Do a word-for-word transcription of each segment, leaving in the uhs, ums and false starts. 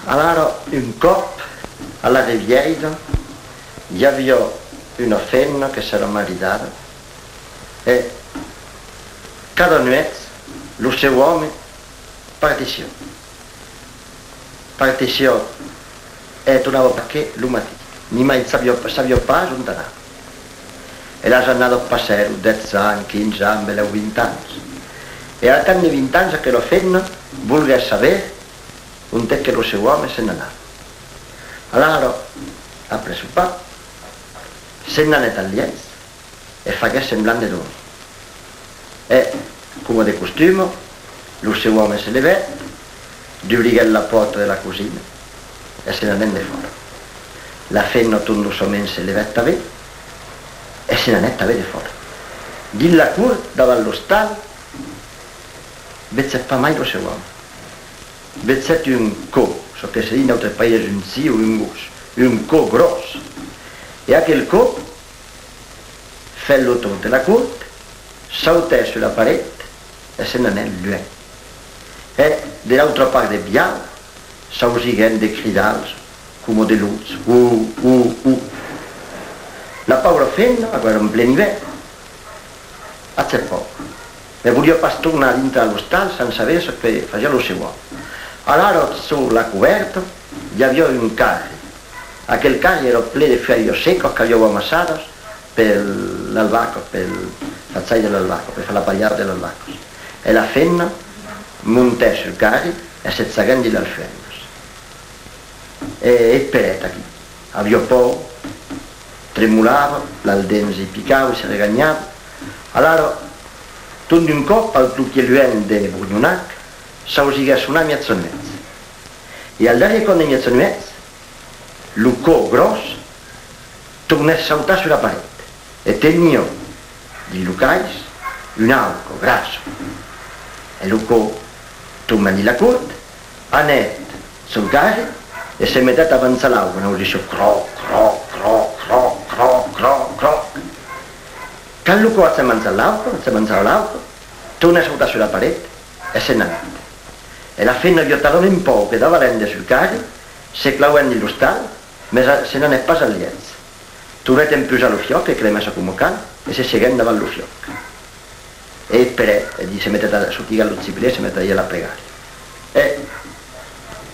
Alara, un còp, a la Revièira, i aviá una femna que s'èra maridada e cada nuèch lo seu òme partissiá. Partissiá e tornava pas que lo matin. Nimai sabiá, sabiá pas ont anava. E las annadas passèron, dètz ans, quinze ans, belèu vint ans. E al cap de vint ans, aquela femna volguèt saber onte que lo seu òme se n'anava. Alara, après sopar, se n'anèt al lièch e faguèt semblant de dormir. E, coma de costuma, lo seu òme se levèt, dubriguèt la pòrta de la cosina e se n'anèt defòra. La femna, tot doçament, se levèt tanben e se n'anèt tanben defòra. Dins la cort, davant l'ostal, vegèt pas mai lo seu òme. Vegèt un can, çò que se ditz en d'autres païses un chin o un gos, un can gròs. E aquel can fèt lo torn de la cort, sautèt sus la paret e se n'anèt luènh. E, de l'autra part de Viaur, s'ausiguèt de cridals coma de lops, u, u, u. La paura femna, aquò èra en plen ivèrn, agèt paur, mès voliá pas tornar dintrar a l'ostal sens saber çò que fasiá lo seu òme. Alara, sus la cobèrta, i aviá un carri. Aquel carri èra plen de fuèlhas secas qu'avián amassadas per las vacas, pel fachai de las vacas, per far la palhada de las vacas. E la femna montèt sul carri e se chaguèt dins las fuèlhas. E esperèt aquí. Aviá paur, tremolava, las dents i picavan, se reganhava. Alara, tot d'un còp, al cloquièr luènh de Bornhonac, s'ausiguèt sonar mièjanuèch. E al darrièr còp de mièjanuèch, lo can gròs tornèt sautar sus la paret e teniá dins lo cais una auca grassa. E lo can tornèt dins la cort, anèt sul carri e se metèt a manjar l'auca, n'ausissiá cròc, cròc, cròc, cròc, cròc, cròc, cròc. Quand lo can agèt manjat l'auca, agèt manjat l'auca, tornèt sautar sus la paret e se n'anèt. E la femna aviá talament paur que davalèt de sul carri, se clauèt dins l'ostal, mès a-, se n'anèt pas al lièch. Tornèt empusar lo fuòc que cremèsse coma cal e se seguèt davant lo fuòc. E esperèt, e di-, se metèt a sotigar lo chibrièr, se metèt a dire la pregària. E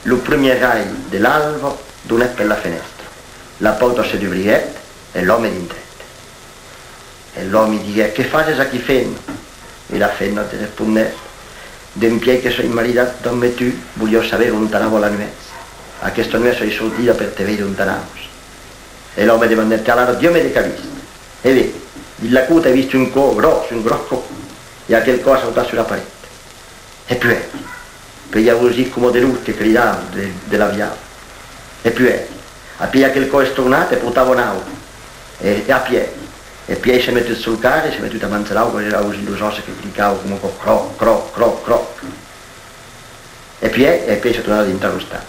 lo primièr rai de l'alba donèt per la fenèstra. La pòrta se dubriguèt e l'òme dintrèt. E l'òme diguèt: «Qué fases aquí, femna?» E la femna te respondèt: «Dempièi que soi maridat dambe tu, voliá saber ont anava la nuèch. Aquesta nuèch soi sortida per te veire ont anavas.» E l'òme demandèt: «Alara, diga-me de qu'as vist.» «E ben, dins la cort ai vist un can gròs, un gròs can, e aquel can a sautat sus la paret.» E puèi, puèi ai ausit coma de lops que cridavan de, de la Viaur. E puèi, apièi aquel can es tornat e portava una auca. E, e apièi, e puèi s'es metut sul carri, s'es metut a manjar l'auca, e ai ausit los òsses que cricavan coma aquò, cròc, cròc, cròc, cròc. E puèi, e puèi s'es tornat dintrar a l'ostal.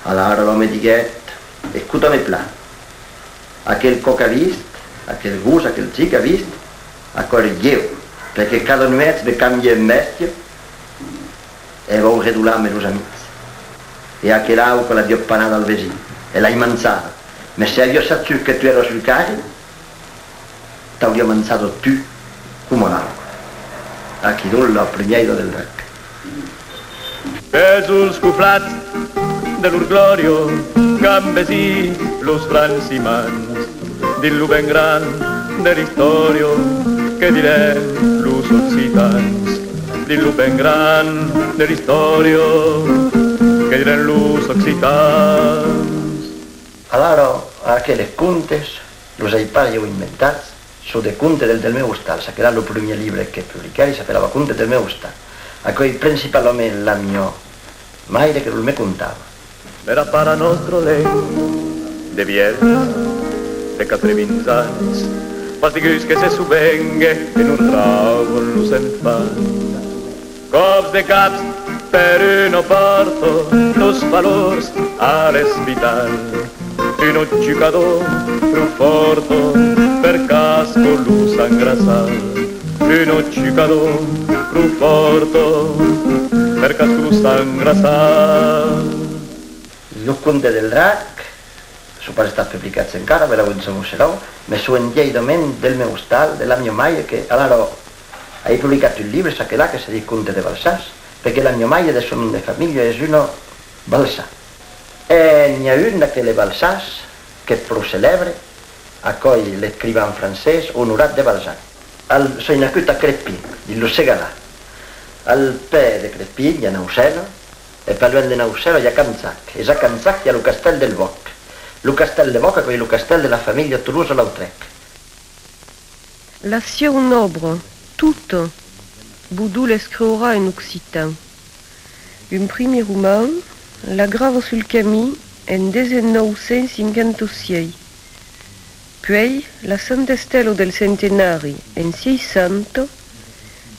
Alara l'òme diguèt: «Escota-me plan. Aquel can qu'as vist, aquel gos, aquel chin qu'as vist, aquò èri ieu, perque cada nuèch me cambie en bèstia e vau redolar amb los amics. E aquela auca l'aviá panada al vesin, e l'ai manjada. Mès se aviá sachut que tu èras sul carri, t'auriá manjada tu coma l'auca.» Aquí donc la primièira del drac. Pèsols coflats de lor glòria, qu'an vesit los francs imants, dins lo ben gran de l'istòria, que dirèn los occitans, dins lo ben gran de l'istòria, que dirèn los occitans. Alara, aqueles contes los ai pas ieu inventats, son de contes del, del meu ostal. Çaquelà lo primièr libre que publiquèri s'apelava Contes del meu ostal. Aquò's principalament la miá maire que los me contava. Era para nòstra lenga, de vièlhs, de quatre-vints ans, pas degús que se sovengue e non rauban los enfants. Còps de caps per una pòrta, los valors a l'espital. Una chucada pro fòrta per cascar los engraçats. Una chucada pro fòrta Perque aquò s'engrassa. Los Contes del Drac son pas estats publicats encara, benlèu un jorn o seràn, mès son entièirament del meu ostal, de la miá maire, que alara ai publicat un libre, çaquelà, que se ditz Contes de Balsàs, perque la miá maire de son nom de familha es una Balsà. E n'i a un d'aqueles Balsàs qu'es pro celèbre, aquò's l'escrivan francés Honorat de Balzac. Al, soi nascut a Crespin, dins lo Segalar. Al pè de Crespin i a Naucèla, e pas luènh de Naucèla i a Canjac. Es a Canjac qu'i a lo castèl del Bòsc. Lo castèl de Bòsc, aquò's lo castèl de la familha Tolosa-Lautrec. La sieuna òbra, tota, Bodon l'escriurà en occitan. Un primièr roman, La grava sul camin, en dètz-e-nòu cent cinquanta-sièis. Puèi, La Santa Estèla del Centenari, en seissanta,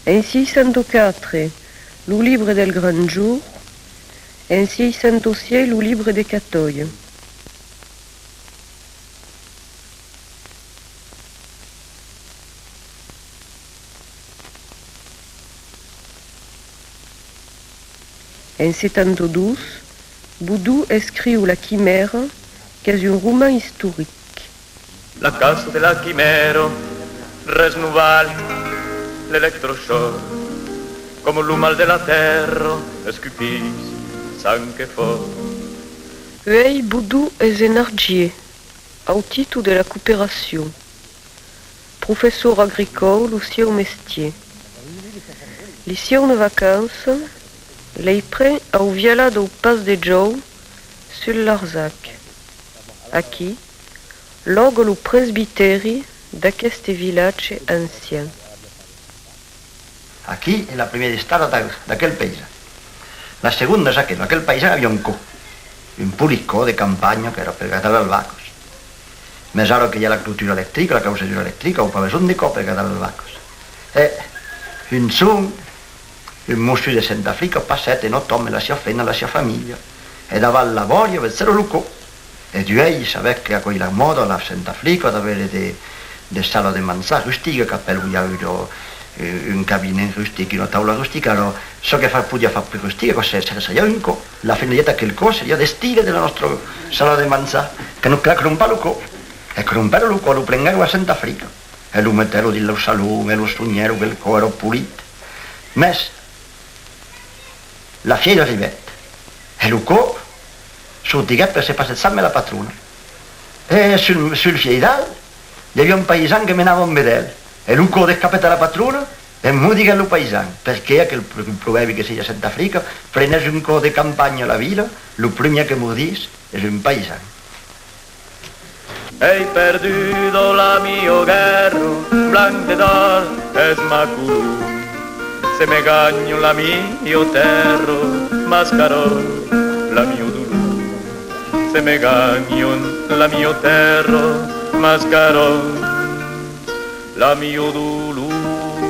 en seissanta-quatre, Lo Libre del Grand Jorn, en seissanta-sièis, Lo Libre de Catòia. En setanta-dos, Bodon escriu La Quimèra, qu'es un roman istoric. La caça de la quimèra, res non val l'electrochòc, coma lo mal de la tèrra, escupís sang e fòc. Uèi Bodon es en Argier, au títol de la cooperacion. Professor agricòu, lo sieu mestièr. Li sieunas vacanças, lei pren au vialar dau Pas de Jòu, sul Larzac. Aquí, lòga lo presbitèri d'aqueste vilatge ancian. Aquí es la primièra estada d'a-, d'aquel païsan. La segonda es aquela, aquel païsan aviá un can, un polit can de campanha qu'èra per gardar las vacas. Mès ara que i a la clotura electrica, la causadura electrica, an pas besonh de can per gardar las vacas. E un jorn, un mossur de Sent Africa passèt en autò amb la siá femna, la siá familha, e davant la bòria vegèron lo can. E d'uèi, sabètz que aquò's la mòda, la Sent Africa, d'aver de, de sala de manjar rustica, qu'apèlan, i a un, un cabinet rustic, una taula rustica. Alòrs, çò que fa, podiá far pus rustic, aquò se, se, seriá un can. La finalitat d'aquel can seriá d'estire de la nòstra sala de manjar, que nos, que la crompa lo can. E crompèron lo can, lo prenguèron a Sent Africa. E lo metèron dins lo salon, e lo sonhèron, que lo can èra polit. Mès, la fièira arribèt, e lo can sortiguèt per se passejar amb la patrona. E sul, sul fieiral, i aviá un païsan que menava un vedèl, e lo can descapèt a la patrona, e mordiguèt lo païsan, perque aquel pro-, provèrbi que se ditz a Sent Africa: prenètz un can de campanha a la vila, lo primièr que mordís es un païsan. Ai perduda la miá guèrra, blanc de dòr es ma color. Se me ganhan la miá tèrra, mascararàn la miá dolor. Se me ganhan la miá tèrra, mascararàn la miá dolor.